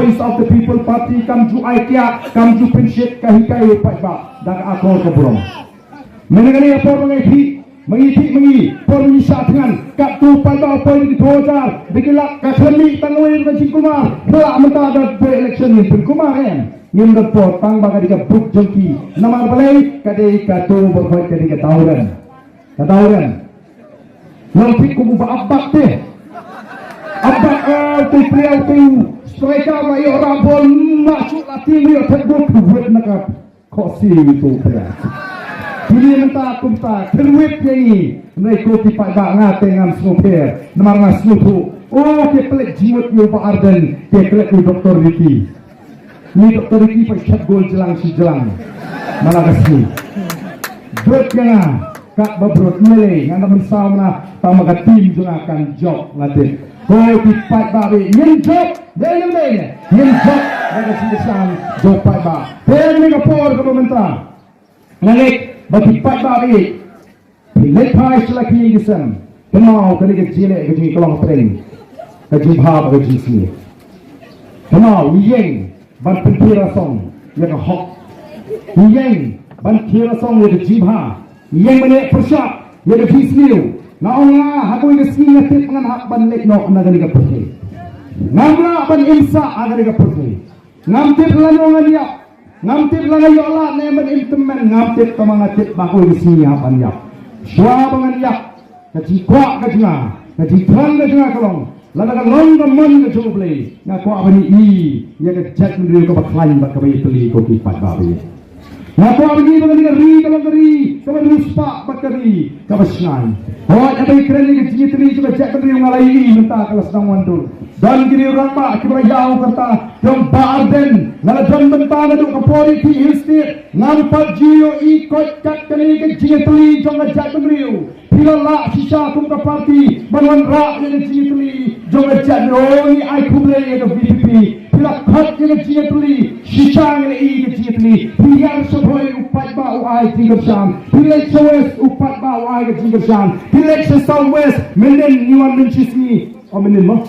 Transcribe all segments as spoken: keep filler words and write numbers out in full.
Voice of the People Party kam ju ai kiad, kam ju pynshit ka hikai u paidbah da ka akor ka burom. Mynne kane ka por ba ngi thik, ba ngi thik, ba ngi por ba ngi shah thngan, katto u paidbah u poi da ki phew hajar, da ki lak, ka khlem mih tang wei ruh ka jingkulmar. Phi lah mynta da poi election ngin pynkulmar em? Ngim don por, tang ba ka dei ka buit jong ki. Namar balei? Ka dei kato ba hoi, ka dei ka dawren. Ka dawren. Long thik kum uba ap bak te. Ap bak, ah, te pria te u striker ba ïoh rah bol, ma shu la tim ïoh thak bol, khuwet na ka khohsiew ïa u pria. Kine mynta kumta kyrwit ïa ngi. Hynrei ko ki paidbah, nga te ngam sngewpher. Namar nga sngewthuh, oh, ki pynleit jingmut ïa u Bah Ardent, ki pynleit ïa u Doktor Ricky. Ni Doktor Ricky pat shat gol jlang shi jlang. Mala ka sngi. Brot ïa nga, kat ba brot, ym lei, ngan da mynsaw mna, tang ba ka team jong nga kan jop, nga tip. Ko ki paidbah, ngin jop, dei ne ym dei ne? Ngin jop da ka jingkyrshan jong u paidbah. Te mynne ka por kaba mynta, nga ngeit ba ki paidbah, phi leit phai sha la ki ïing ki sem. Kynmaw kane ka jingleh ka jingïaklong hapdeng ka jingbha bad ka jingsniew. Kynmaw, ngi ïeng ban pynthikna song ïa ka hok. Ngi ïeng ban pynthikna song ïa ka jingbha. Ngi ïeng ban ïeng pyrshah ïa ka jingsniew. Nga ong, nga ha kawei ka sngi nga tip ngan hap ban leit noh na kane ka pyrthei. Ngam lah ban im sah ha kane ka pyrthei. Ngam tip lano ngan ïap. Ngam tip la nga ïoh lad ne ban im tymmen, ngam tip, tangba nga tip ba kawei ka sngi nga hap ban ïap. Shuwa ba ngan ïap, ka jingkwah ka jong nga, ka jingthrang ka jong nga ka long, lada ka long ka mon ka jong U Blei, nga kwah ban ïohi ïa ka jaitbynriew kaba khlaiñ bad kaba ïatylli, ko ki paidbah ba ïeit. Nga kwah ban ïohi ba kane ka ri ka long ka ri kaba riewspah bad ka ri kaba shngaiñ. Hooid, haba ngi kren ïa ka jingïatylli jong ka jaitbynriew, nga la ïohi mynta ka la sdang wan dur. Don ki riew rangbah kiba la ïaw kata jong Bah Ardent, nga la don bynta naduh ka por ïa ki Hill State. Ngam pat ju ïohi koit kat kane ka jingïatylli jong ka jaitbynriew. Phi la lah shisha kum ka party ban wanrah ïa ka jingïatylli jong ka jaitbynriew. Ngi ai khublei ïa ka V P P. Phi la khot ïa ka jingïatylli, shisha ngi la ïohi ka jingïatylli. Phi ïar sha phoi, u paidbah u ai jingkyrshan. Phi leit sha West, u paidbah u ai ka jingkyrshan. Phi leit sha South West, mynnin ngi wan mynne shi sngi. Oh, mynnin mo.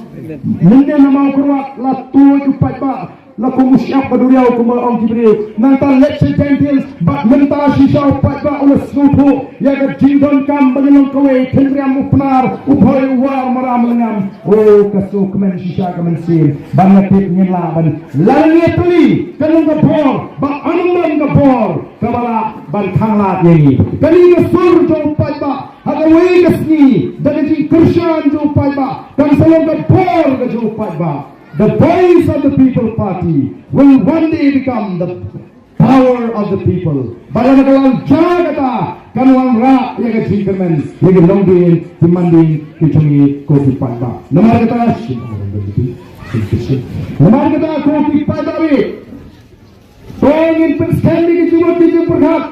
Mynnin ha Mawkyrwat la tuid u paidbah, la kum u shyiap ka duriaw kumba ong ki briew. Nangta leit sha Jaintia Hills, bad mynta shisha u paidbah u la sngewthuh ïa ka jingdonkam ba ngin long kawei, Tynriam u Pnar, u Bhoi u War, Maram Lyngngam. Oh, ka sngewkmen shisha ka mynsiem. Ban nga tip ngin lah ban, lada ngi ïatylli, kan long ka bor, bad ym don ka bor kaba lah ban khanglad ïa ngi. Kane ka sur jong u paidbah ha kawei ka sngi, da ka jingkyrshan jong u paidbah, kan sa long ka bor ka jong u paidbah. The Voice of the People Party will one day become the Power of the People. Bad lada ka la jia kata, kan wanrah ïa ka jingkyrmen ïa ki longdien, ki mandien ki jong ngi, ko ki paidbah. Namar kata, namar kata, ko ki paidbah, to ngin pynskhem ïa ki jingmut ki jingpyrkhat.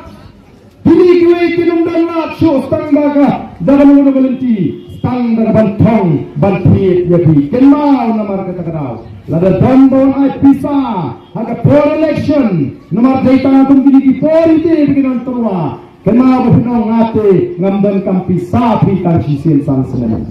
Kine kiwei kin ym don lad shuh tang da ka, da ka mut ka lynti, tang da ka ban thong ban thied ïa phi. Kynmaw, namar kata ka daw, lada don ba wan ai pisa ha ka por election, namar dei tang kum kine ki por ïa te ba kin ym tyrwa. Kynmaw ba phin ong, nga te ngam donkam pisa phi tang shisien san snem.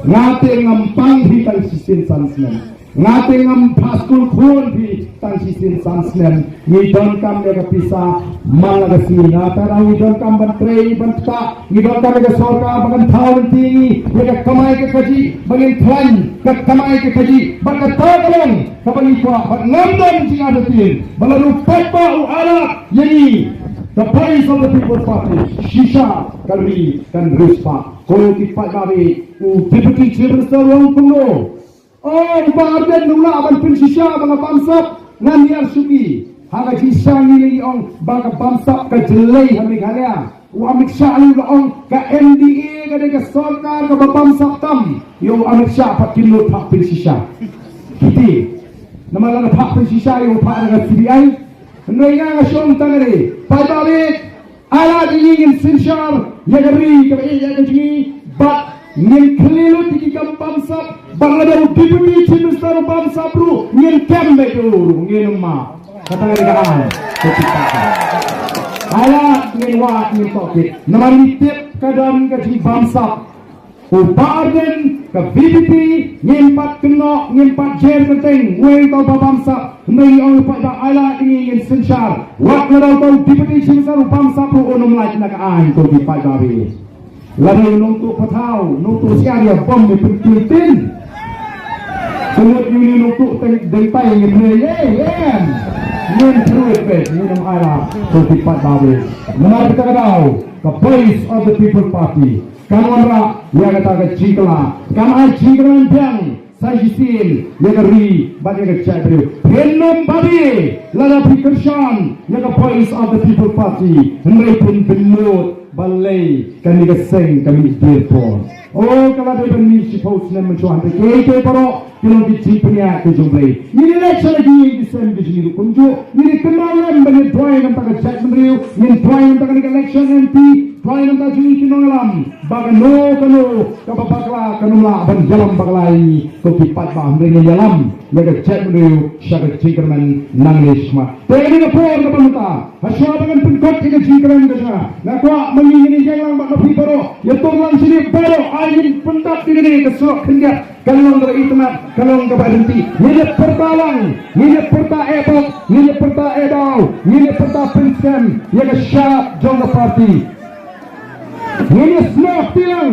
Nga te ngam pang phi tang shisien san snem. Nga te ngam phah skul khun phi tang shisien san snem. Ngi donkam ïa ka pisa man la ka sngi. Nga te ngi donkam ban trei ban ktah. Ngi donkam ïa ka sorkar ba kan thaw lynti ngi ïa ka kamai ka kajih ba ngin khlaiñ ka kamai ka kajih. Bad kata ka long kaba ngi kwah. Bad ngam don jingartatien ba lada u paidbah u ailad ïa ngi, the Voice of the People Party, shisha ka ri kan riewspah. Ko ki paidbah, u Deputy Chief Minister u ong kumno? Oh, u Bah Ardent u lah ban pynshisha ba ka bamsap ngan ïar shuki. Ha ka jingshisha ngi la ong ba ka bamsap ka jyllei ha Meghalaya. U Amit Shah u la ong ka N D A ka dei ka sorkar kaba bamsap tam. Ïa u Amit Shah pat kim nud phah pynshisha. Kiti. Namar lada phah pynshisha ïa u phah da ka C B I. Hynrei nga nga shong tang ka dei. Paidbah, ai lad ïa ngi, ngin synshar ïa ka ri kaba ïeit ïa ka jong ngi, bad ngin khlieh lut ïa ki kam bamsap, bad lada u Deputy Chief Minister u bamsap ruh ngin kem beit ruh, ngin ym map. Kata ka dei ka aiñ. Ai lad ngin wad ngin tohkit. Namar ngi tip ka don ka jingbamsap. U Bah Ardent Ka VPP ngim pat kynnoh, ngim pat jer kyrteng uwei uto uba bamsap. Hynrei ngi ong pat ba ai lad ïa ngi, ngin synshar. Wat la da uto u Deputy Chief Minister u bamsap ruh un ym lait na ka aiñ, ko ki paidbah. Lada u nongtuh pathaw, nongtuh syiar ïa bom ïa pynkyntien. Sngewbha ïa u nongtuh teng dei tai ngin lei, eh, em. Ngin thruit beit, ngin ym ai lad, ko ki paidbah. Namar kata ka daw, ka Voice of the People Party kan wanrah ïa kata ka jingkylla, kan ai jingkylla biang sa shisien ïa ka ri bad ïa ka jaitbynriew. Phin ym babe lada phi kyrshan ïa ka Voice of the People Party, hynrei phin pynlut balei kane ka seng ka mih dier por. O, ka la dei ban mih shiphew snem mynshuwa, hynrei kaei kaei baroh ki long ki jingpynïaid ka jong U Blei. Ngin ïaleit sha la ki, ki sem ki jong ngi ruh kumjuh. Ngin ïa kynmaw lem ba ngin duwai na ka bynta ka jaitbynriew, ngin duwai na ka bynta ka election M P, duwai na ka bynta jong ngi ki nongïalam. Ba kano kano kaba bakla kan ym lah ban ïalam bakla ïa ngi, ko ki paidbah, hynrei ngin ïalam ïa ka jaitbynriew sha ka jingkyrmen nangne shakhmat. Te kane ka por kaba mynta, hashwa ba ngan pynkut ïa ka jingkren ka jong nga, nga kwah ma ngi ngin ïeng lang bad ma phi baroh, ïa tur lang shane baroh, ai ngin pyndap ïa kane ka surok khyndiat. Kan long kaba itynnad, kan long kaba ryntih. Ngin ïa pyrta lang, ngin ïa pyrta eh bok, ngin ïa pyrta eh daw, ngin ïa pyrta pynskhem ïa ka shap jong ka party. Ngin ïa snoh kti lang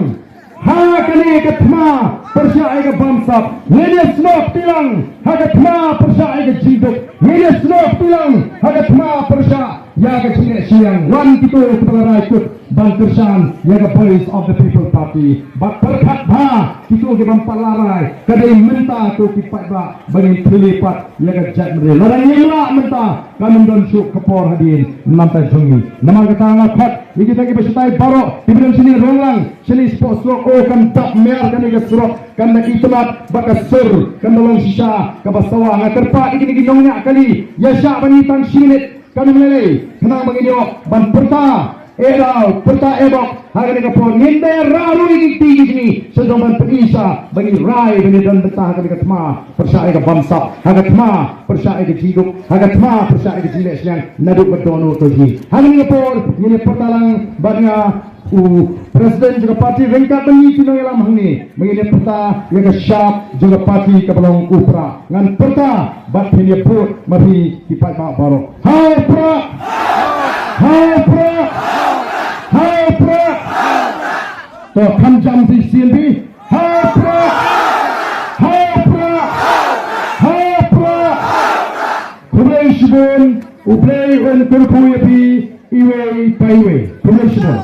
ha kane ka thma pyrshah ïa ka bamsap. Ngin ïa snoh kti lang ha ka thma pyrshah ïa ka jingduk. Ngin ïa snoh kti lang ha ka thma pyrshah ïa ka jingleh shiliang. Wan kito kiba la rai kut ban kyrshan ïa ka Voice of the People Party. Bad pyrkhat bha kito ki bym pat la rai, ka dei mynta, ko ki paidbah, ba ngin thylli pat ïa ka jaitbynriew. Lada ngim lah mynta, kan ym don shuh ka por hadien namar jong ngi. Namar kata nga khot ïa kita kiba shatai baroh, kiba don shane Ronglang, shane shapoh surok, o, kan dap mer kane ka surok, kan da itynnad bad ka sur kan da long shisha kaba sawa. Nga kyrpad ïa kine ki nongñiah kali, ïa shah ban ïa tang shi minit, kan ym lei lei, khnang ba ngin ïoh ban pyrta eh daw, pyrta eh bok ha kane ka por. Ngin da rah ruh ïa ki kti ki jong ngi sha jong ban pyni sha ba ngi rai ba ngin don bynta ha kane ka thma pyrshah ïa ka bamsap, ha ka thma pyrshah ïa ka jingduk, ha ka thma pyrshah ïa ka jingleh shiliang naduh ka dohnud ka jong ngi. Ha kane ka por ngin ïa pyrta lang bad nga, u President jong ka party, ryngkat bad ngi ki nongïalam hangne, ba ngin ïa pyrta ïa ka shap jong ka party kaba long U Prah. Ngan pyrta bad phin ïa pud ma phi ki paidbah baroh. Ha U Prah! Ha U Prah! Ha U Prah! To kham jam shisien phi. Ha U Prah! Ha U Prah! Ha U Prah! Khublei shibun, U Blei un kyrkhu ïa phi iwei pa iwei. Khublei shibun.